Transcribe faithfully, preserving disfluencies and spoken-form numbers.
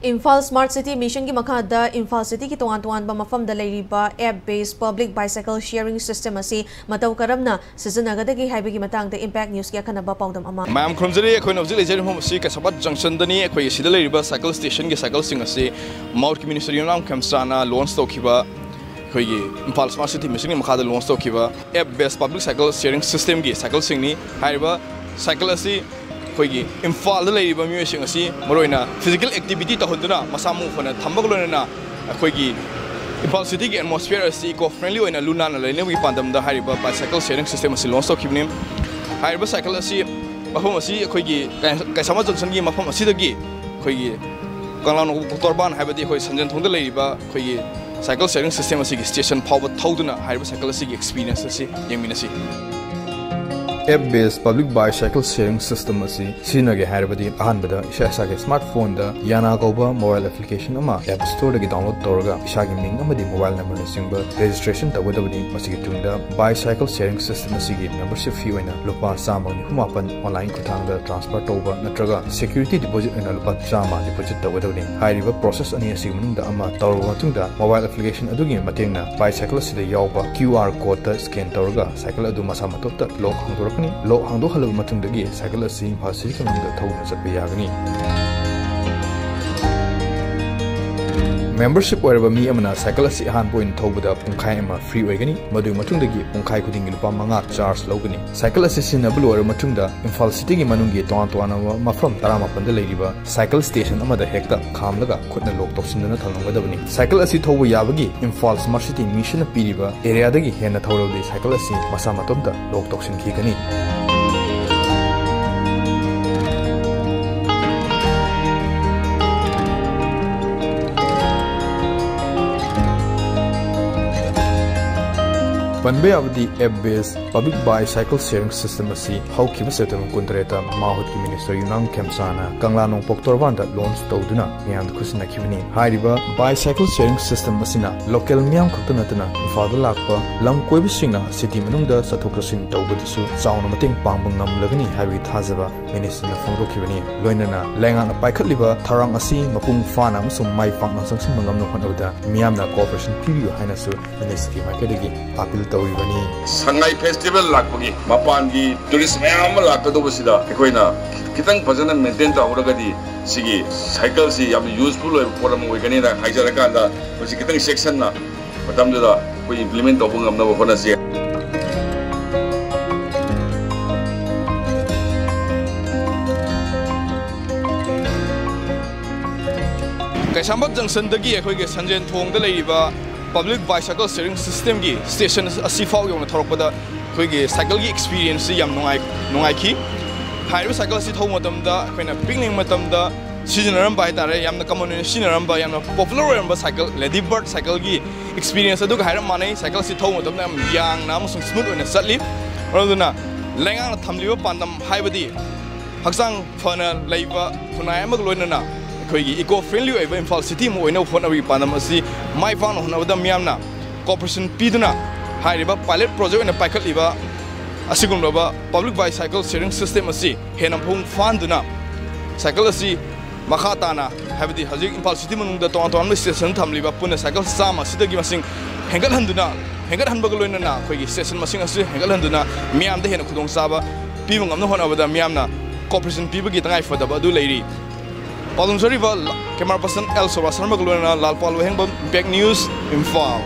Imphal smart city ꯃꯤꯁꯟꯒꯤ ꯃꯈꯥꯗ ꯏꯝꯐꯥꯜ ꯁꯤꯇꯤꯒꯤ ꯇꯣꯉꯥꯟ ꯇꯣꯉꯥꯟꯕ ꯃꯐꯝꯗ ꯂꯩꯔꯤꯕ app based public bicycle sharing system ꯑꯁꯤ ꯃꯇꯧ ꯀꯔꯝꯅ ꯁꯤꯖꯤꯟꯅꯒꯗꯒꯦ ꯍꯥꯏꯕꯒꯤ ꯃꯇꯥꯡꯗ Impact News ꯀꯤ ꯑꯈꯟꯅꯕ ꯄꯥꯎꯗꯝ ꯑꯃ꯫ ꯃꯌꯥꯝ ꯈꯨꯔꯨꯝꯖꯔꯤ꯫ ꯑꯩꯈꯣꯏꯅ ꯍꯧꯖꯤꯛ ꯂꯩꯖꯔꯤꯕ ꯃꯐꯝ ꯑꯁꯤ ꯀꯩꯁꯥꯝꯄꯥꯠ ꯖꯪꯁꯟꯗꯅꯤ꯫ ꯑꯩꯈꯣꯏꯒꯤ ꯁꯤꯗ ꯂꯩꯔꯤꯕ ꯁꯥꯏꯀꯜ ꯁ꯭ꯇꯦꯁꯟꯒꯤ ꯁꯥꯏꯀꯜꯁꯤꯡ ꯑꯁꯤ ꯃꯥꯎꯠꯀꯤ ꯃꯤꯅꯤꯁꯇꯔ ꯌꯨꯝꯅꯥꯝ ꯈꯦꯝꯆꯥꯅ ꯂꯣꯟꯁ ꯇꯧꯈꯤꯕ ꯑꯩꯈꯣꯏꯒꯤ ꯏꯝꯐꯥꯜ ꯁ꯭ꯃꯥꯔꯠ ꯁꯤꯇꯤ ꯃꯤꯁꯟꯒꯤ ꯃꯈꯥꯗ ꯂꯣꯟꯁ ꯇꯧꯈꯤꯕ app based public cycle sharing system ꯒꯤ ꯁꯥꯏꯀꯜꯁꯤꯡꯅꯤ꯫ ꯍꯥꯏꯔꯤꯕ ꯁꯥꯏꯀꯜ ꯑꯁꯤ ꯑꯩꯈꯣꯏꯒꯤ ꯏꯝꯐꯥꯜꯗ ꯂꯩꯔꯤꯕ ꯃꯤꯑꯣꯏꯁꯤꯡ ꯑꯁꯤ ꯃꯔꯨꯑꯣꯏꯅ ꯐꯤꯖꯤꯀꯦꯜ ꯑꯦꯛꯇꯤꯚꯤꯇꯤ ꯇꯧꯍꯟꯗꯨꯅ ꯃꯁꯥ ꯃꯎ ꯐꯅ ꯊꯝꯕꯒ ꯂꯣꯏꯅꯅ ꯑꯩꯈꯣꯏꯒꯤ ꯏꯝꯐꯥꯜ ꯁꯤꯇꯤꯒꯤ ꯑꯦꯠꯃꯣꯁꯐꯤꯌꯔ ꯑꯁꯤ ꯏꯀꯣ ꯐ꯭ꯔꯦꯟꯂꯤ ꯑꯣꯏꯅ ꯂꯨ ꯅꯥꯟꯅ ꯂꯩꯅꯕꯒꯤ ꯄꯥꯟꯗꯝꯗ ꯍꯥꯏꯔꯤꯕ ꯕꯥꯏꯁꯥꯏꯀꯜ ꯁꯤꯌꯔꯤꯡ ꯁꯤꯁꯇꯦꯝ ꯑꯁꯤ ꯂꯣꯟꯁ ꯇꯧꯈꯤꯕꯅꯤ꯫ ꯍꯥꯏꯔꯤꯕ ꯁꯥꯏꯀꯜ ꯑꯁꯤ ꯃꯐꯝ ꯑꯁꯤ ꯑꯩꯈꯣꯏꯒꯤ ꯀꯩ-, ꯀꯩꯁꯥꯝꯄꯥꯠ ꯖꯪꯁꯟꯒꯤ ꯃꯐꯝ ꯑꯁꯤꯗꯒꯤ ꯑꯩꯈꯣꯏꯒꯤ ꯀꯪꯂꯥ ꯅꯣꯡꯄꯣꯛ ꯇꯣꯔꯕꯥꯟ, ꯍꯥꯏꯕꯗꯤ ꯑꯩꯈꯣꯏ ꯁꯟꯖꯦꯟ ꯊꯣꯡꯗ ꯂꯩꯔꯤꯕ ꯑꯩꯈꯣꯏꯒꯤ ꯁꯥꯏꯀꯜ ꯁꯤꯌꯔꯤꯡ ꯁꯤꯁꯇꯦꯝ ꯑꯁꯤꯒꯤ ꯁ꯭ꯇꯦꯁꯟ ꯐꯥꯎꯕ ꯊꯧꯗꯨꯅ ꯍꯥꯏꯔꯤꯕ ꯁꯥꯏꯀꯜ ꯑꯁꯤꯒꯤ ꯑꯦꯛꯁꯄꯤꯔꯤꯌꯦꯟꯁ ꯑꯁꯤ ꯌꯦꯡꯃꯤꯟꯅꯁꯤ꯫ App based public bicycle sharing system ꯑꯁꯤ ꯁꯤꯖꯤꯟꯅꯒꯦ ꯍꯥꯏꯔꯕꯗꯤ ꯑꯍꯥꯟꯕꯗ ꯏꯁꯥ ꯏꯁꯥꯒꯤ ꯁ꯭ꯃꯥꯔꯠ ꯐꯣꯟꯗ ꯌꯥꯅꯥ ꯀꯧꯕ ꯃꯣꯕꯥꯏꯜ ꯑꯦꯄ꯭ꯂꯤꯀꯦꯁꯟ ꯑꯃ ꯑꯦꯞ ꯁ꯭ꯇꯣꯔꯗꯒꯤ ꯗꯥꯎꯟꯂꯣꯗ ꯇꯧꯔꯒ ꯏꯁꯥꯒꯤ ꯃꯤꯡ ꯑꯃꯗꯤ ꯃꯣꯕꯥꯏꯜ ꯅꯝꯕꯔꯅꯆꯤꯡꯕ ꯔꯦꯖꯤꯁꯇ꯭ꯔꯦꯁꯟ ꯇꯧꯒꯗꯕꯅꯤ꯫ ꯃꯁꯤꯒꯤ ꯇꯨꯡꯗ ꯕꯥꯏꯁꯥꯏꯀꯜ ꯁꯤꯌꯔꯤꯡ ꯁꯤꯁꯇꯦꯝ ꯑꯁꯤꯒꯤ ꯃꯦꯝꯕꯔꯁꯤꯞ ꯐꯤ ꯑꯣꯏꯅ ꯂꯨꯄꯥ ꯆꯥꯝꯃ ꯅꯤꯐꯨ ꯃꯥꯄꯟ ꯑꯣꯟꯂꯥꯏꯟ ꯈꯨꯠꯊꯥꯡꯗ ꯇ꯭ꯔꯥꯟꯁꯐꯔ ꯇꯧꯕ ꯅꯠꯇ꯭ꯔꯒ ꯁꯦꯀ꯭ꯌꯨꯔꯤꯇꯤ ꯗꯤꯄꯣꯖꯤꯠ ꯑꯣꯏꯅ ꯂꯨꯄꯥ ꯆꯥꯝꯃ ꯗꯤꯄꯣꯖꯤꯠ ꯇꯧꯒꯗꯕꯅꯤ꯫ ꯍꯥꯏꯔꯤꯕ ꯄ꯭ꯔꯣꯁꯦꯁ ꯑꯅꯤ ꯑꯁꯤꯒꯤ ꯃꯅꯨꯡꯗ ꯑꯃ ꯇꯧꯔꯕ ꯃꯇꯨꯡꯗ ꯃꯣꯕꯥꯏꯜ ꯑꯦꯄ꯭ꯂꯤꯀꯦꯁꯟ ꯑꯗꯨꯒꯤ ꯃꯇꯦꯡꯅ ꯕꯥꯏꯁꯥꯏꯀꯜ ꯑꯁꯤꯗ ꯌꯥꯎꯕ ꯀ꯭ꯌꯨ ꯑꯥꯔ ꯀꯣꯗꯇ ꯁ꯭ꯀꯦꯟ ꯇꯧꯔꯒ ꯁꯥꯏꯀꯜ ꯑꯗꯨ ꯃꯁꯥ ꯃꯇꯣꯝꯇ ꯂꯣꯛ ꯍꯥꯡꯗꯣꯔꯛꯀꯅꯤ꯫ ꯂꯣꯛ ꯍꯥꯡꯗꯣꯛꯍꯜꯂꯕ ꯃꯇꯨꯡꯗꯒꯤ ꯁꯥꯏꯀꯜ ꯑꯁꯤ ꯏꯝꯐꯥꯜ ꯁꯤꯇꯤ ꯃꯅꯨꯡꯗ ꯊꯧꯗꯨꯅ ꯆꯠꯄ ꯌꯥꯒꯅꯤ꯫ ꯃꯦꯝꯕꯔꯁꯤꯞ ꯑꯣꯏꯔꯕ ꯃꯤ ꯑꯃꯅ ꯁꯥꯏꯀꯜ ꯑꯁꯤ ꯑꯍꯥꯟꯕ ꯑꯣꯏꯅ ꯊꯧꯕꯗ ꯄꯨꯡꯈꯥꯏ ꯑꯃ ꯐ꯭ꯔꯤ ꯑꯣꯏꯒꯅꯤ꯫ ꯃꯗꯨꯒꯤ ꯃꯇꯨꯡꯗꯒꯤ ꯄꯨꯡꯈꯥꯏ ꯈꯨꯗꯤꯡꯒꯤ ꯂꯨꯄꯥ ꯃꯉꯥ ꯆꯥꯔꯖ ꯂꯧꯒꯅꯤ꯫ ꯁꯥꯏꯀꯜ ꯑꯁꯤ ꯁꯤꯖꯤꯟꯅꯕ ꯂꯣꯏꯔꯕ ꯃꯇꯨꯡꯗ ꯏꯝꯐꯥꯜ ꯁꯤꯇꯤꯒꯤ ꯃꯅꯨꯡꯒꯤ ꯇꯣꯉꯥꯟ ꯇꯣꯉꯥꯟꯕ ꯃꯐꯝ ꯇꯔꯥꯃꯥꯄꯟꯗ ꯂꯩꯔꯤꯕ ꯁꯥꯏꯀꯜ ꯁ꯭ꯇꯦꯁꯟ ꯑꯃꯗ ꯍꯦꯛꯇ ꯈꯥꯝꯂꯒ ꯈꯨꯠꯅ ꯂꯣꯛ ꯇꯧꯁꯤꯟꯗꯨꯅ ꯊꯝꯂꯝꯒꯗꯕꯅꯤ꯫ ꯁꯥꯏꯀꯜ ꯑꯁꯤ ꯊꯧꯕ ꯌꯥꯕꯒꯤ ꯏꯝꯐꯥꯜ ꯁ꯭ꯃꯥꯔꯠ ꯁꯤꯇꯤ ꯃꯤꯁꯟꯅ ꯄꯤꯔꯤꯕ ꯑꯦꯔꯤꯌꯥꯗꯒꯤ ꯍꯦꯟꯅ ꯊꯧꯔꯕꯗꯤ ꯁꯥꯏꯀꯜ ꯑꯁꯤ ꯃꯁꯥ ꯃꯇꯣꯝꯇ ꯂꯣꯛ ꯇꯧꯁꯤꯟꯈꯤꯒꯅꯤ꯫ ꯄꯟꯕ ꯌꯥꯕꯗꯤ app based public bicycle sharing system ꯑꯁꯤ ꯍꯧꯈꯤꯕ September ꯀꯨꯟꯇꯔꯦꯠꯇ ꯃꯥꯍꯨꯠꯀꯤ Minister ꯌꯨꯝꯅꯥꯝ ꯈꯦꯝꯆꯥꯅ ꯀꯪꯂꯥ ꯅꯣꯡꯄꯣꯛ ꯇꯣꯔꯕꯥꯟꯗ launch ꯇꯧꯗꯨꯅ ꯃꯤꯌꯥꯝꯗ ꯈꯨꯠꯁꯤꯟꯅꯈꯤꯕꯅꯤ꯫ ꯍꯥꯏꯔꯤꯕ bicycle sharing system ꯑꯁꯤꯅ local ꯃꯤꯌꯥꯝ ꯈꯛꯇ ꯅꯠꯇꯅ ꯏꯝꯐꯥꯜꯗ ꯂꯥꯛꯄ ꯂꯝ ꯀꯣꯏꯕꯁꯤꯡꯅ city ꯃꯅꯨꯡꯗ ꯆꯠꯊꯣꯛ ꯆꯠꯁꯤꯟ ꯇꯧꯕꯗꯁꯨ ꯆꯥꯎꯅ ꯃꯇꯦꯡ ꯄꯥꯡꯕ ꯉꯝꯂꯒꯅꯤ ꯍꯥꯏꯕꯒꯤ ꯊꯥꯖꯕ Ministerꯅ ꯐꯣꯡꯗꯣꯛꯈꯤꯕꯅꯤ꯫ ꯂꯣꯏꯅꯅ ꯂꯩꯉꯥꯛꯅ ꯄꯥꯏꯈꯠꯂꯤꯕ ꯊꯧꯔꯥꯡ ꯑꯁꯤ ꯃꯄꯨꯡ ꯐꯥꯅ ꯑꯃꯁꯨꯡ ꯃꯥꯏ ꯄꯥꯛꯅ ꯆꯪꯁꯤꯟꯕ ꯉꯝꯅꯕ ꯍꯣꯠꯅꯕꯗ ꯃꯤꯌꯥꯝꯅ cooperation ꯄꯤꯕꯤꯌꯨ ꯍꯥꯏꯅꯁꯨ Ministerꯒꯤ ꯃꯥꯏꯀꯩꯗꯒꯤ appeal ꯇꯧꯔꯤꯕꯅꯤ꯫ ꯁꯉꯥꯏ festival ꯂꯥꯛꯄꯒꯤ ꯃꯄꯥꯟꯒꯤ tourist ꯃꯌꯥꯝ ꯑꯃ ꯂꯥꯛꯀꯗꯧꯕꯁꯤꯗ ꯑꯩꯈꯣꯏꯅ ꯈꯤꯇꯪ ꯐꯖꯅ maintain ꯇꯧꯍꯧꯔꯒꯗꯤ ꯁꯤꯒꯤ cycleꯁꯤ ꯌꯥꯝꯅ useful ꯑꯣꯏꯕ ꯄꯣꯠ ꯑꯃ ꯑꯣꯏꯒꯅꯤꯅ ꯍꯥꯏꯖꯔꯀꯥꯟꯗ ꯃꯁꯤ ꯈꯤꯇꯪ ꯆꯦꯛꯁꯤꯟꯅ ꯃꯇꯝꯗꯨꯗ ꯑꯩꯈꯣꯏ implement ꯇꯧꯕ ꯉꯝꯅꯕ ꯍꯣꯠꯅꯁꯤ꯫ ꯀꯩꯁꯥꯝꯄꯥꯠ junctionꯗꯒꯤ ꯑꯩꯈꯣꯏꯒꯤ ꯁꯟꯖꯦꯟ ꯊꯣꯡꯗ ꯂꯩꯔꯤꯕ public bicycle sharing systemꯒꯤ station ꯑꯁꯤꯐꯥꯎ ꯌꯧꯅ ꯊꯧꯔꯛꯄꯗ ꯑꯩꯈꯣꯏꯒꯤ cycleꯒꯤ experienceꯁꯤ ꯌꯥꯝ ꯅꯨꯡꯉꯥꯏ-, ꯅꯨꯡꯉꯥꯏꯈꯤ꯫ ꯍꯥꯏꯔꯤꯕ cycle ꯑꯁꯤ ꯊꯧꯕ ꯃꯇꯝꯗ ꯑꯩꯈꯣꯏꯅ ꯄꯤꯛꯂꯤꯉꯩ ꯃꯇꯝꯗ ꯁꯤꯖꯤꯟꯅꯔꯝꯕ ꯍꯥꯏꯇꯥꯔꯦ, ꯌꯥꯝꯅ common ꯑꯣꯏꯅ ꯁꯤꯖꯤꯟꯅꯔꯝꯕ, ꯌꯥꯝꯅ popular ꯑꯣꯏꯔꯝꯕ cycle, Lady Bird cycleꯒꯤ experience ꯑꯗꯨꯒ ꯍꯥꯏꯔꯞ ꯃꯥꯟꯅꯩ꯫ Cycle ꯑꯁꯤ ꯊꯧꯕ ꯃꯇꯝꯗ ꯌꯥꯝ ꯌꯥꯡꯅ ꯑꯃꯁꯨꯡ smooth ꯑꯣꯏꯅ ꯆꯠꯂꯤ꯫ ꯃꯔꯝ ꯑꯗꯨꯅ ꯂꯩꯉꯥꯛꯅ ꯊꯝꯂꯤꯕ ꯄꯥꯟꯗꯝ ꯍꯥꯏꯕꯗꯤ ꯍꯛꯆꯥꯡ ꯐꯅ ꯂꯩꯕ ꯈꯨꯟꯅꯥꯏ ꯑꯃꯒ ꯂꯣꯏꯅꯅ ꯑꯩꯈꯣꯏꯒꯤ eco friendly ꯑꯣꯏꯕ ꯏꯝꯐꯥꯜ city ꯑꯃ ꯑꯣꯏꯅꯕ ꯍꯣꯠꯅꯕꯒꯤ ꯄꯥꯟꯗꯝ ꯑꯁꯤ ꯃꯥꯏ ꯄꯥꯛꯅ ꯍꯣꯠꯅꯕꯗ ꯃꯤꯌꯥꯝꯅ cooperation ꯄꯤꯗꯨꯅ ꯍꯥꯏꯔꯤꯕ pilot project ꯑꯣꯏꯅ ꯄꯥꯏꯈꯠꯂꯤꯕ ꯑꯁꯤꯒꯨꯝꯂꯕ public bicycle sharing system ꯑꯁꯤ ꯍꯦꯟꯅ ꯃꯄꯨꯡ ꯐꯥꯍꯟꯗꯨꯅ cycle ꯑꯁꯤ ꯃꯈꯥ ꯇꯥꯅ, ꯍꯥꯏꯕꯗꯤ ꯍꯧꯖꯤꯛ ꯏꯝꯐꯥꯜ city ꯃꯅꯨꯡꯗ ꯇꯣꯉꯥꯟ ꯇꯣꯉꯥꯟꯕ station ꯊꯝꯂꯤꯕ ꯄꯨꯟꯅ cycle ꯆꯥꯝꯃ ꯑꯁꯤꯗꯒꯤ ꯃꯁꯤꯡ ꯍꯦꯟꯒꯠꯍꯟꯗꯨꯅ, ꯍꯦꯟꯒꯠꯍꯟꯕꯒ ꯂꯣꯏꯅꯅ ꯑꯩꯈꯣꯏꯒꯤ station ꯃꯁꯤꯡ ꯑꯁꯤ ꯍꯦꯟꯒꯠꯍꯟꯗꯨꯅ ꯃꯤꯌꯥꯝꯗ ꯍꯦꯟꯅ ꯈꯨꯗꯣꯡꯆꯥꯕ ꯄꯤꯕ ꯉꯝꯅꯕ ꯍꯣꯠꯅꯕꯗ ꯃꯤꯌꯥꯝꯅ cooperation ꯄꯤꯕꯒꯤ ꯇꯉꯥꯏ ꯐꯗꯕ ꯑꯗꯨ ꯂꯩꯔꯤ꯫ ꯄꯥꯎꯗꯝꯖꯔꯤꯕ camera person L ꯁꯣꯚꯥ ꯁꯔꯃꯒ ꯂꯣꯏꯅꯅ ꯂꯥꯜꯄꯥꯜ ꯋꯥꯍꯦꯡꯕꯝ, Impact News, ꯏꯝꯐꯥꯜ꯫